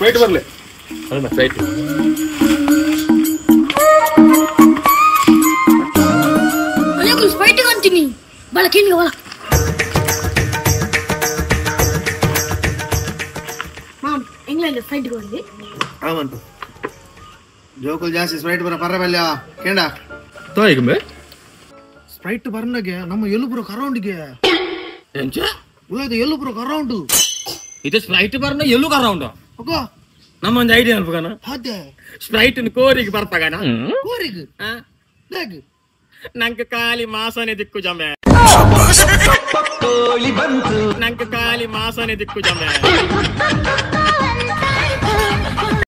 Sprite ಬರಲೆ ಅಲ್ಲ Sprite ಅಲ್ಲೇ Sprite ಅಂತೀನಿ ಬಳ ಕೇಳಿ ಬಳ ಮಾಮ್ ಇಂಗ್ಲೆಂಡ್ ಸ್ಪ್ರೈಟ್ ಬಂದಿ ಆಮಂಟು ಜೋಕುಲ್ ಜಾಸ್ತಿ ಸ್ಪ್ರೈಟ್ ಬರ ಪರ್ರ ಬಲ್ಯ ಕೇಂಡ ತೋಯ್ಗುಂಬೆ ಸ್ಪ್ರೈಟ್ ಬರ್ನಗೆ ನಮ್ಮ ಎಲ್ಲುಪುರ ಕರೌಂಡಿಗೆ ಎಂಚ ಉಳ್ಳದ ಎಲ್ಲುಪುರ ಕರೌಂಡು ಇದು ಸ್ಪ್ರೈಟ್ ಬರ್ನ ಎಲ್ಲೂ ಕರೌಂಡು ಅಕ್ಕ ನಮ್ಮ ಒಂದು ಐಡಿಯಾ ಅನ್ಪಗನ ಅದೇ ಸ್ಪ್ರೈಟ್ ಕೋರಿಗೆ ಬರ್ಪಗನ ಕೋರಿಗ್ ಲೇಗ್ ನಂಗೆ ಖಾಲಿ ಮಾಸನೆ ದಿಕ್ಕು ಜಮೆ ನಂಗೆ ಖಾಲಿ ಮಾಸನೆ ದಿಕ್ಕು ಜಮೆ.